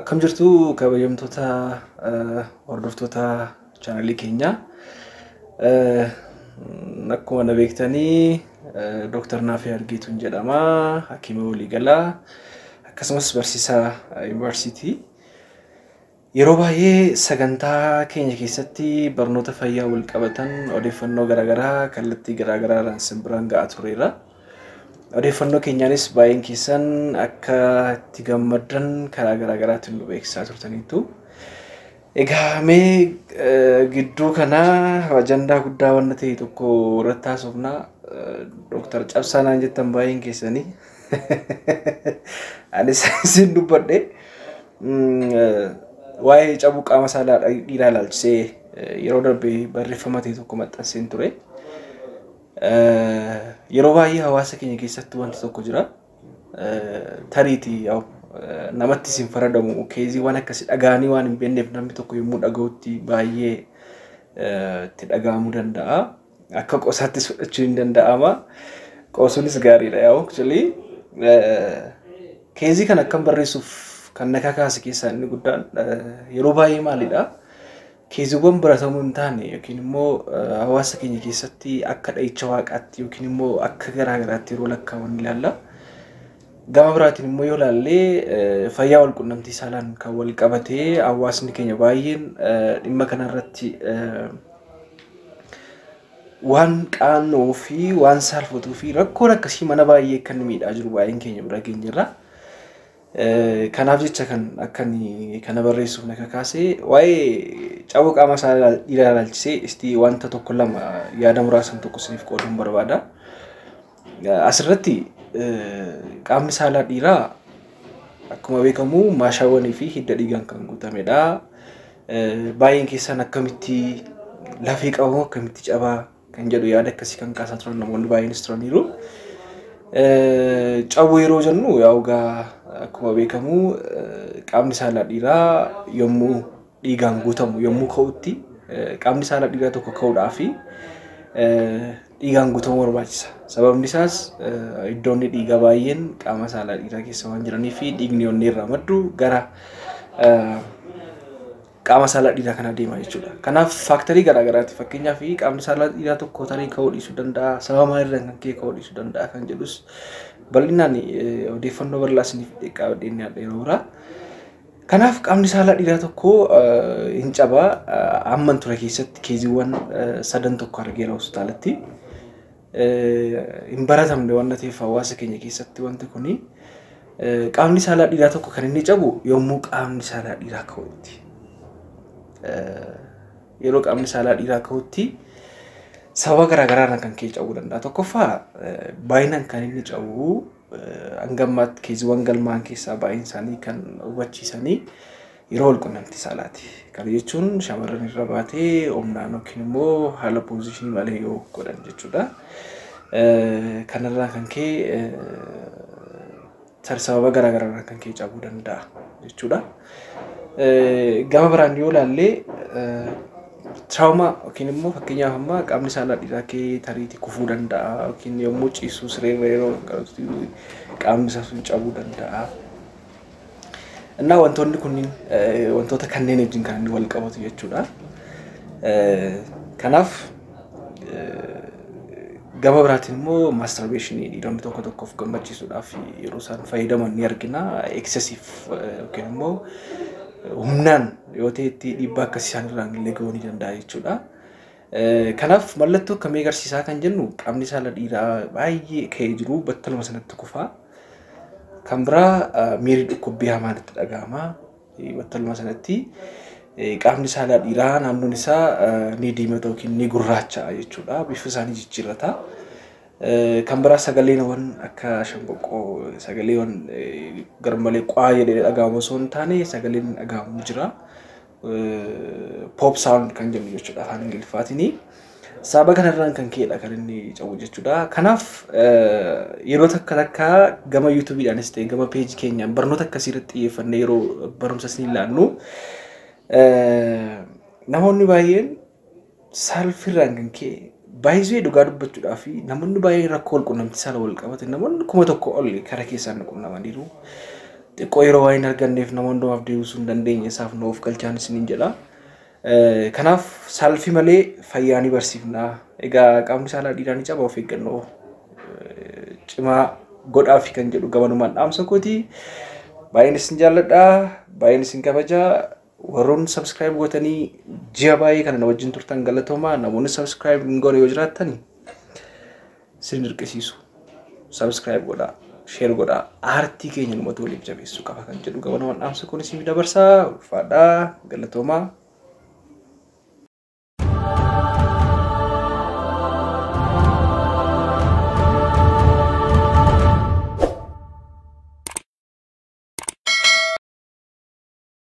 Akkam jirtu kabajamtoota hordoftoota chaanalii keenyaa. Akkuma na beektanii, Dooktar Naafii Argeetuun jedhama. Hakiima waliigalaa akkasumas barsiisaa yuunivarsiitii. Yeroo baay'ee sagantaa keenya keessatti barnoota fayyaa wal qabatan odeeffannoo garaagaraa kallattii garaagaraadhaan isin biraan ga'aa turreera. Odeeffannoo keenyaanis baay'een keessan akka itti gammaddan karaa garaagaraatiin nu beeksisaa turtaniitu. Egaa mee gidduu kana ajandaa guddaa wanna ta'e tokko irratti haasofna. Dooktar Cabsaa naan jettan baay'een keessanii. Anis isin dubbadhe. Waa'ee cabuu qaama saalaa dhiiraa ilaalchisee yeroo darbe barreeffama ta'e tokko maxxanseen ture. Yeroo baay'ee hawaasa keenya keessatti wanti tokko jira. Tariitii namatti isin faradamu, caseiiwwan akkasii dhaga'anii waan hin beekneef, namni tokko yommuu dhaga'utti baay'ee itti dhaga'amuu danda'a. Akka qosaattis fudhachuu hin danda'ama. Qoosuunis gaariidha yaa'u actually. Case kana akkam barreessuuf kan na kakaase keessaa inni guddaan yeroo baay'ee maalidha? Caseiiwwan baratamuu hin taane yookiin immoo hawaasa keenya keessatti akka dhahicha waaqaatti yookiin immoo akka garaa garaatti yeroo lakkaa'aman ilaalla. Gama biraatiin immoo yoo ilaalle, fayyaa wal quunnamtii saalaan kan wal qabatee hawaasni keenya baay'een dhimma kanarratti waan qaanoo fi waan saalfatuu fi rakkoon akkasii mana baay'ee kan miidhaa jiru baay'een keenya bira geenyerra. Kanaaf jecha kan akka kana barreessuuf na kakaase, waa'ee cabuu qaama saalaa dhiiraa ilaalchisee isti wanta tokko lama yaada muraasan tokko isiniif qooduun barbaada. Asirratti qaamni saalaa dhiiraa akkuma beekamu maashaawwanii fi hidda dhiigaan kan guutamedha. Baay'een keessan akkamitti lafee qabamu, akkamitti cabaa kan jedhu yaada akkasii kan kaasaa turan namoonni baay'eenis turaniiru. Cabuu yeroo jennu, yaa'u gaa akkuma beekamu qaamni saalaa dhiiraa yommuu dhiigaan guutamu, yommuu ka'utti, qaamni saalaa dhiiraa tokko ka'uudhaaf dhiigaan guutamuu barbaachisa. Sababni isaas iddoonni dhiigaa baay'een qaama saalaa dhiiraa keessa waan jiranii fi dhiigni onnee irraa maddu gara qaama saalaa dhiiraa kana deema jechuudha. Kanaaf factorii garaa garaati. Fakkeenyaaf qaamni saalaa dhiiraa tokko tarii ka'uu dhiisuu danda'a. Sababa maalirraan kan ka'e ka'uu dhiisuu danda'a kan jedhus bal'inaan odeeffannoo bal'aa isiniif qabadhee dhiyaadha yeroo biraa. Kanaaf qaamni saalaa dhiiraa tokko hin cabaa. Amman ture keessatti caseiiwwan sadan tokko argeera hospitaalatti. Hin baratamne waan ta'eef hawaasa keenya keessatti wanti kuni, qaamni saalaa dhiiraa tokko kan inni cabu yommuu qaamni saalaa dhiiraa ka'utti. Yeroo qaamni saalaa dhiiraa ka'utti sababa garaa garaarraan kan ka'e cabuu danda'a. Tokkoffaa, baay'inaan kan inni cabu, hanga ammaatti caseiiwwan galmaa'an keessaa baay'een isaanii kan hubachiisanii, yeroo wal quunnamtii saalaati. Kana jechuun shamarran irra baatee humnaan yookiin immoo haala positionii malee yoo godhan jechuudha. Kanarraa kan ka'e, sababa garaa garaarraan kan ka'e cabuu danda'a jechuudha. Gama biraan yoo ilaalle, trauma yookiin immoo fakkeenyaaf amma qaamni saalaa dhiiraa kee tariitii kufuu danda'a yookiin yommuu ciisu sireerra yeroo qaamni isaa sun cabuu danda'a. Innaa wantoonni kunniin wantoota kanneen wajjin kan inni wal qabatu jechuudha. Kanaaf gama biraatiin immoo masturbationii dhiironni tokko tokkoof gammachiisuudhaaf yeroo isaan fayyadaman ni argina. Excessive yookiin immoo humnaan yoo ta'etti dhiibbaa akkasii isaan irraan illee ga'uu ni danda'a jechuudha. Kanaaf mallattoo akkamii agarsiisaa kan jennu, qaamni saala dhiiraa baay'ee ka'ee jiru battaluma sanatti kufaa. Kan biraa, miirri dhukkubbii hamaan itti dhaga'ama. Battaluma sanatti qaamni saalaa dhiiraa naannoon isaa ni diimata yookiin ni gurraacha'a jechuudha. Bifa isaanii jijjiirrata. Kan biraa, sagaleewwan akka shambaqqoo, sagaleewwan garmalee qwaa jedhee dhaga'amu osoo hin taane sagaleen dhaga'amu jira. Pop sound kan jennu jechuudha afaan Ingiliffaatiin. Sababa kanarraan kan ka'edha kan inni cabu jechuudha. Kanaaf yeroo takka takka gama YouTubeiidhaanis ta'e gama peejii keenyaan barnoota akkasii irratti xiyyeeffannee yeroo barumsa isin ilaannu, namoonni baay'een saalfirraan kan ka'e baay'ee, dhugaa dubbachuudhaa fi namoonni baay'een rakkoo wal quunnamtii saala wal qabate, namoonni 1000 ol karaa keessaan nu quunnamaniiru. Xiqqoo yeroo waan hin arganneef nama hundumaaf deebisuu hin dandeenye, isaaf nu of galchaan isiniin jedha. Kanaaf saalfii malee fayyaa ni barsiifna. Egaa qaamni saalaa dhiiraa ni caba, of eeggannoo cimaa godhaafi kan jedhu gabanumaan dhaamsa kooti. Baay'een isin jaalladha. Baay'een isin kabaja. Warroonni subscribe gootanii ji'a baay'ee kana na wajjin turtan, galatoomaa. Namoonni subscribe hin goone yoo jiraattan isin dirqisiisu. Subscribe godhaa. Share godhaa. Aartii keenya numatu waliif jabeessuu qaba kan jedhu gabanumaan dhaamsa kun isin dabarsaa. Ulfaadhaa. Galatoomaa.